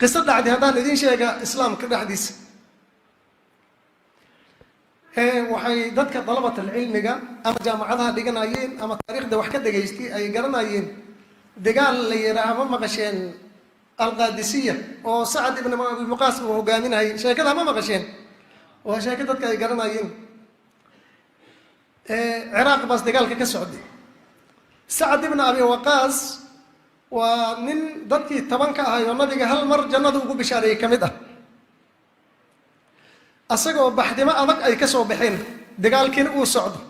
Qiso dhacdi haddaan idiin sheega islaamka dhexdiisa, waxay dadka dalabatalcilmiga ama jaamacadaha dhiganayeen ama taariikhda wax ka dhegaystay ay garanayeen dagaal la yidhaaha, ma maqasheen, Alqaadisiya oo Sacad ibn Abi Waqaas uu hogaaminayay? Sheekada ma maqasheen? Waa sheeko dadka ay garanayeen. Ciraaq baas dagaalka ka socday. Sacad ibn Abi Waqaas waa nin dadkii 10-ka ahay oo nabiga hal mar jannada ugu bishaareeyey ka mid ah. Asagoo baxdimo adag ay ka soo baxeen, dagaalkiina uu socdo,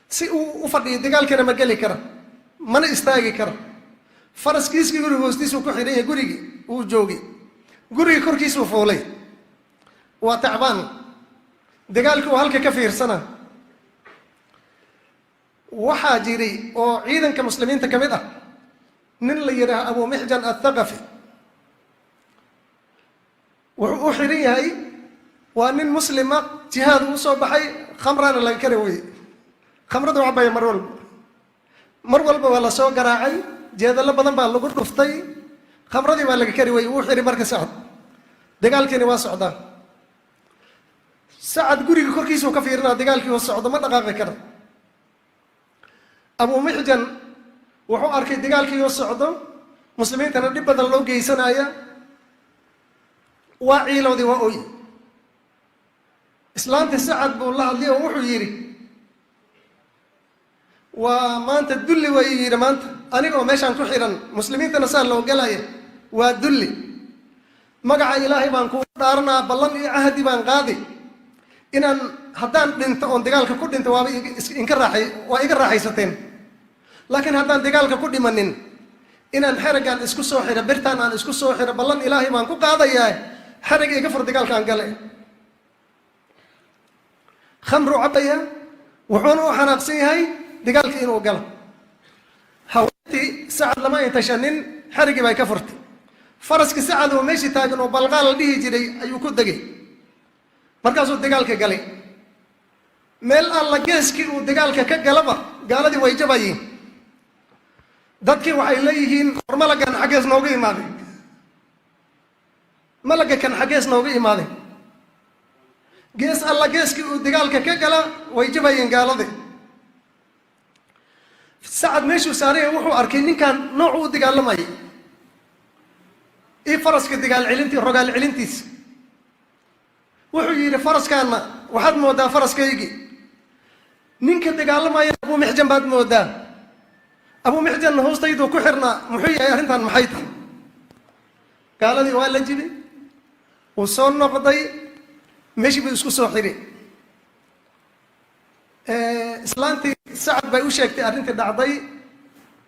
si uu u fadhiyo dagaalkiina ma geli kara, mana istaagi karo. Faraskiiskii guriga hoostiisuu ku xidhan yahay, gurigii uu joogay, guriga korkiisuu fuulay, waa tacbaan. Dagaalkii uu halka ka fiirsana. Waxaa jiray oo ciidanka muslimiinta ka mid ah nin la yidhaaha Abu Mixjan Athaqafi. Wuxuu u xiran yahay, waa nin muslima, jihaad uu soo baxay, khamraana laga kari weye. Khamrada cabaya mar walba, mar walba waa la soo garaacay, jeedallo badan baa lagu dhuftay, khamradii baa laga kari weyey. Wuu xiri marka Sacad, dagaalkiina waa socdaa. Sacad guriga korkiisuu ka fiirinaa dagaalkii oo socdo, ma dhaqaaqi karo. Abu Mixjan wuxuu arkay dagaalkii oo socdo, muslimiintana dhib badan loo geysanaya. Waa ciiloodii, waa oy. Islaanti Sacad buu la hadlay oo wuxuu yidhi: "Waa maanta dulli wayuu yidhi, maanta aniga oo meeshaan ku xiran, muslimiintana saa loo galaya, waa dulli. Magaca Ilaahay baan kugu dhaaranaa, ballan iyo cahdi baan qaadi inaan haddaan dhinto oon dagaalka ku dhinto, waaba inka raaxay, waa iga raaxaysateen, laakiin haddaan dagaalka ku dhimanin, inaan xeragaan isku soo xiro, birtaan aan isku soo xiro, ballan Ilaahay baan ku qaadayaa. Xerag iga fur, dagaalkaan gale." Khamruu cabaya, wuxuuna u xanaaqsan yahay dagaalka inuu galo. Haweentii Sacad lama ay tashanin, xerigii bay ka furtay. Faraskii Sacad oo meeshii taagan oo Balqaal la dhihi jiray ayuu ku degay. Markaasuu dagaalka galay. Meel alla geeskii uu dagaalka ka galaba, gaaladii way jabayiin. Dadkii waxay leeyihiin: "War, malagan xaggees nooga imaaday? Malaga kan xaggees nooga imaaday?" Gees alla geeskii uu dagaalka ka gala, way jabayeen gaaladii. Sacad meeshuu saaraya wuxuu arkay ninkan noocu u dagaalamayay io faraska dagaal celintii, rogaal celintiisa. Wuxuu yidhi: "Faraskaana waxaad moodaa faraskaygii, ninka dagaalamaya Abuu Mixjan baad moodaa, Abuu Mixjanna hoostayduu ku xirnaa. Muxuu yahay arrintan? Maxay tahay?" Gaaladii waa la jibi. Wuu soo noqday, meeshii buu isku soo xiri. Islaantii Sacad bay u sheegtay arrintii dhacday.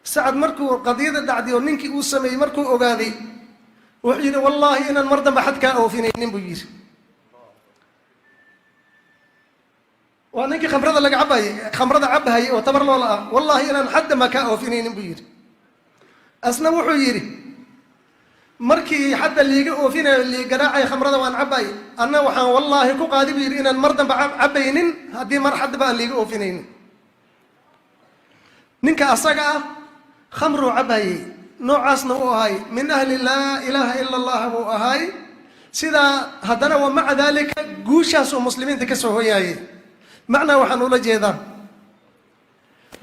Sacad markuu qadiyada dhacday oo ninkii uu sameeyey markuu ogaaday, wuxuu yidhi: "Wallaahi inaan mar dambe xadkaa oofinaynin," buu yidhi. Waa ninkii khamrada laga cabayay, khamrada cabahayay oo tabar loola ah. "Wallaahi inaan xad damba kaa oofinaynin," buu yidhi. Asna wuxuu yidhi: "Markii xadda liiga oofinayo, lii garaacay, khamrada waan cabay. Anna waxaan wallaahi ku qaadi," buu yidhi, "inaan mar dambe cabaynin haddii mar xaddaba aan liiga oofinaynin." Ninka asaga ah khamruu cabayey, noocaasna uu ahay, min ahli laa ilaaha ila Allah buu ahay. Sidaa haddana wa maca daalika guushaasuu muslimiinta ka soo hoyaayay. Macnaa waxaan ula jeedaa,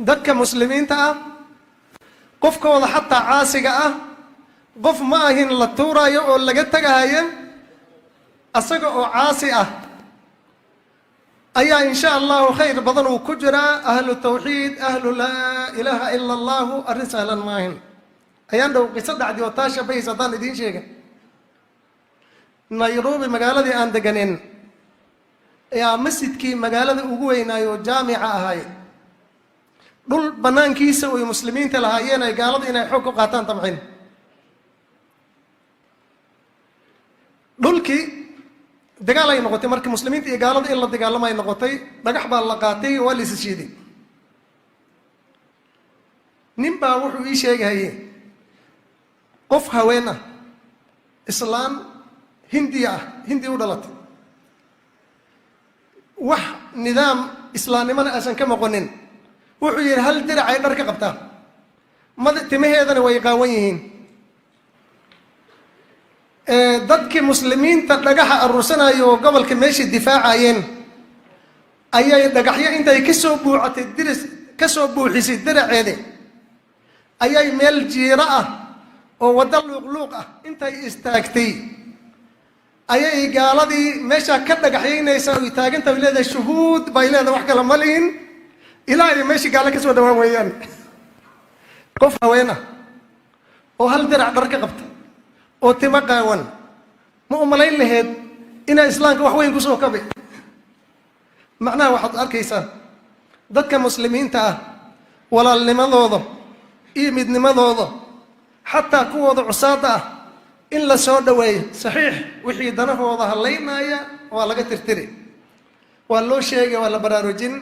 dadka muslimiinta ah, qofkooda xataa caasiga ah, qof ma ahin la tuuraayo oo laga tegahaya. Asaga oo caasi ah ayaa insha Allahu khayr badan uu ku jiraa. Ahlu tawxiid, ahlu laa ilaaha ila Allahu, arrin sahlan maahin. Ayaan dhow qiso dhacdi oo taa shabaysa haddaan idiin sheega. Nairobi, magaaladii aan deganeen, ayaa masjidkii magaalada ugu weynaayo oo jaamica ahay, dhul bannaankiisa oy muslimiinta lahaayeen ay gaaladu inay xoog ku qaataan damcin. Dhulkii dagaal ay noqotay. Markii muslimiinta iyo gaalada in la dagaalamo ay noqotay, dhagax baa la qaatay, waa la is shiiday. Nin baa wuxuu ii sheegahaye, qof haween ah, islaan Hindiya ah, Hindi u dhalatay, wax nidaam islaamnimona aysan ka noqonin. Wuxuu yidhi: "Hal dirac ay dhar ka qabtaa, mad timaheedana way qaawan yihiin." Dadkii muslimiinta dhagaxa aruursanayo oo gobolka meeshai difaacayeen ayay dhagaxyo intay kasoo buucatay diris, kasoo buuxisay diraceedi, ayay meel jiiro ah oo waddo luuqluuq ah intay istaagtay ayay gaaladii meeshaa ka dhagaxyaynaysa oy taaganta, ay leedahay shuhuud bay leedahay, wax kale ma lihin ilaa ay meeshii gaalo kasoo dhawaan weeyaan. Qof haween ah oo hal dirac dhar ka qabta oo timo qaawan, ma umalayn laheyd inaa islaamka wax weyn kusoo kabi? Macnaha waxaad arkaysaa dadka muslimiinta ah walaalnimadooda iyo midnimadooda, xataa kuwooda cusaada ah in la soo dhoweeyo. Saxiix, wixii danahooda hallaynaya waa laga tirtiri, waa loo sheegay, waa la baraarujin,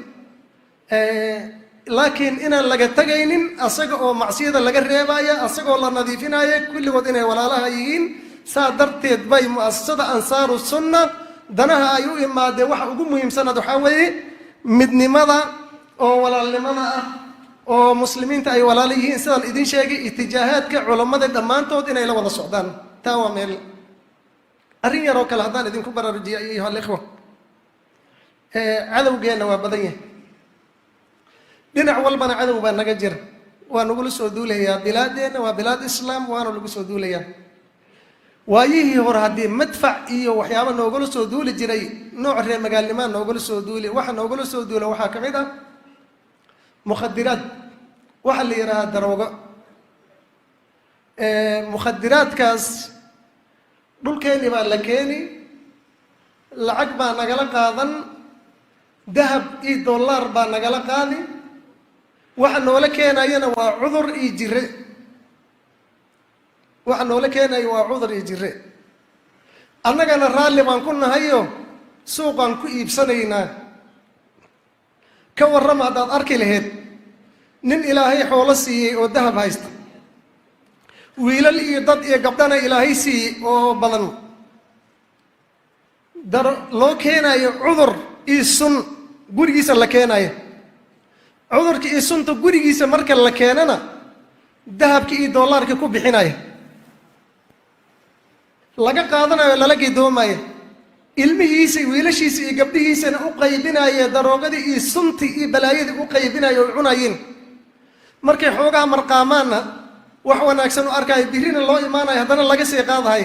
laakiin inaan laga tegaynin asaga oo macsiyada laga reebaya, asagoo la nadiifinaya, kulligood inay walaalaha yihiin. Saa darteed bay mu'asasada Ansaaru Sunna danaha ay u imaadeen waxa ugu muhiimsanaad waxaa weeye midnimada oo walaalnimada ah oo muslimiinta ay walaalo yihiin, sidaan idin sheegay, itijaahaadka culammada dhammaantood inay la wada socdaan. Taa waa meel. Arrin yaroo kale haddaan idinku baraarujiya, أيها الإخوة, cadowgeenna waa badan yahay, dhinac walbana cadow baa naga jira, waa nagula soo duulayaa. Bilaadeenna waa bilaad islaam, waana lagu soo duulayaa. Waayihii hore haddii madfac iyo waxyaaba noogala soo duuli jiray, nooc reer magaalnimaa noogala soo duuli. Waxa noogala soo duula waxaa ka mid ah mukhadiraad, waxaa la yidhaahaa daroogo. Mukhadiraadkaas dhulkeeni baa la keeni, lacag baa nagala qaadan, dahab iyo dollar baa nagala qaadi. Waxa noola keenayana waa cudur iyo jire. Waxa noola keenayo waa cudur iyo jire. Annagana raalli baan ku nahayo, suuqaan ku iibsanaynaa. Ka warrama haddaad arki lahayd nin Ilaahay xoolo siiyey oo dahab haysta, wiilal iyo dad iyo gabdhana Ilaahay siiyey oo badan, dar loo keenayo cudur iyo sun gurigiisa la keenayo. Cudurka iyo sunta gurigiisa marka la keenana, dahabka iyo dollaarka ku bixinaya, laga qaadanayo, lala gidoomayo, ilmihiisa, wiilashiisa iyo gabdhihiisana u qaybinaya daroogadii iyo suntii iyo balaayadii u qaybinayo oy cunayeen. Markay xoogaha marqaamaanna wax wanaagsan u arkaayo, birina loo imaanayo, haddana laga sii qaadahay.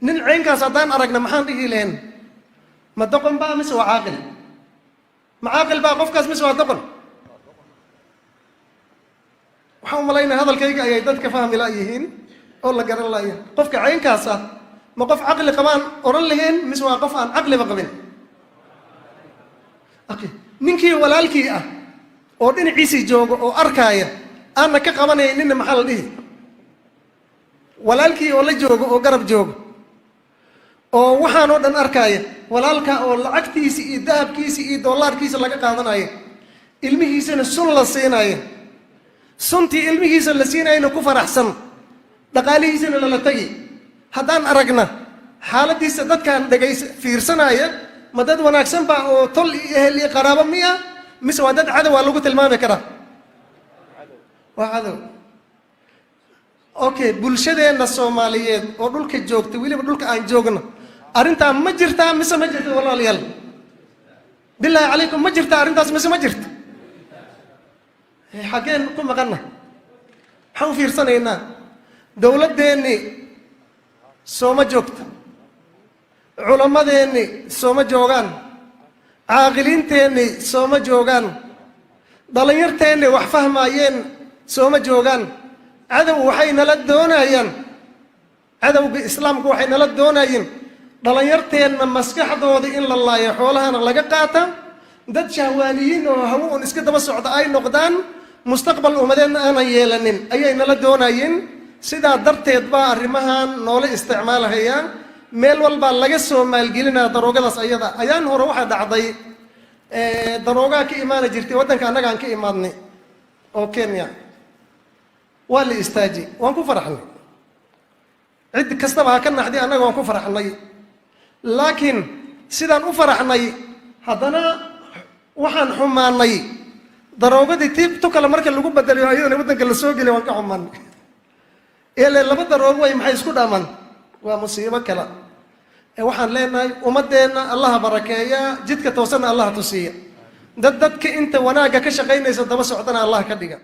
Nin caynkaas haddaan aragna, maxaan dhihi lahayn? Ma doqon baa mise waa caaqil? Ma caaqil baa qofkaas mise waa doqon? Waxaan u malaynaya hadalkayga ayay dadka fahmi la-yihiin oo la garan laya. Qofka caynkaas ah ma qof caqli qabaan odhan lahayn mise waa qof aan caqliba qabin? Ninkii walaalkii ah oo dhinaciisii jooga oo arkaaya aanna ka qabanayninna, maxaa la dhihi? Walaalkii oo la joogo oo garab joogo oo waxaan oo dhan arkaaya, walaalka oo lacagtiisi iyo dahabkiisi iyo dollaarkiisa laga qaadanaya, ilmihiisana sun la siinaya, suntii ilmihiisa la siinayana ku faraxsan, dhaqaalihiisana lala tegi, haddaan aragna xaaladiisa, dadkaan dhegays fiirsanaya ma dad wanaagsan baa oo tol iyo ehel iyo qaraabo miya, mise waa dad cadow waa lagu tilmaami karaa? Waa cadow. Okay, bulshadeenna Soomaaliyeed oo dhulka joogta, weliba dhulka aan joogno, arrintaa ma jirtaa mise ma jirto? Walaalayaal, bilaahi calaykum, ma jirtaa arrintaas mise ma jirto? Xaggeen ku maqanna? Maxaan u fiirsanaynaa? Dowladdeenni sooma joogto, culammadeenni sooma joogaan, caaqiliinteenni sooma joogaan, dhallinyarteenni wax fahmaayeen sooma joogaan. Cadow waxay nala doonayaan, cadowga islaamku waxay nala doonayeen dhallinyarteenna maskaxdooda in la laayo, xoolahana laga qaata, dad shahwaaniyiin oo hawo un iska daba socda ay noqdaan, mustaqbal ummadeedna aanan yeelanin ayay nala doonayeen. Sidaa darteed baa arrimahan noola isticmaalhayaa. Meel walbaa laga soo maalgelinaya daroogadaas ayada. Ayaan hore waxaa dhacday, daroogaa ka imaana jirtay waddanka annagaan ka imaadnay oo Kenya, waa la istaaji. Waan ku faraxnay, cid kastaba ha ka naxday, annaga waan ku faraxnay. Laakiin sidaan u faraxnay, haddana waxaan xumaanay daroogadii tiibto kale marka lagu bedelayo, ayadana waddanka la soo geliy, waan ka xumaanay. Ele laba daroogo way, maxay isku dhaamaan? Waa musiibo kale. Ee waxaan leenahay, ummadeenna Allaha barakeeya, jidka toosanna Allaha tusiiya, dad dadka inta wanaagga ka shaqaynaysa daba socdana Allah ka dhiga.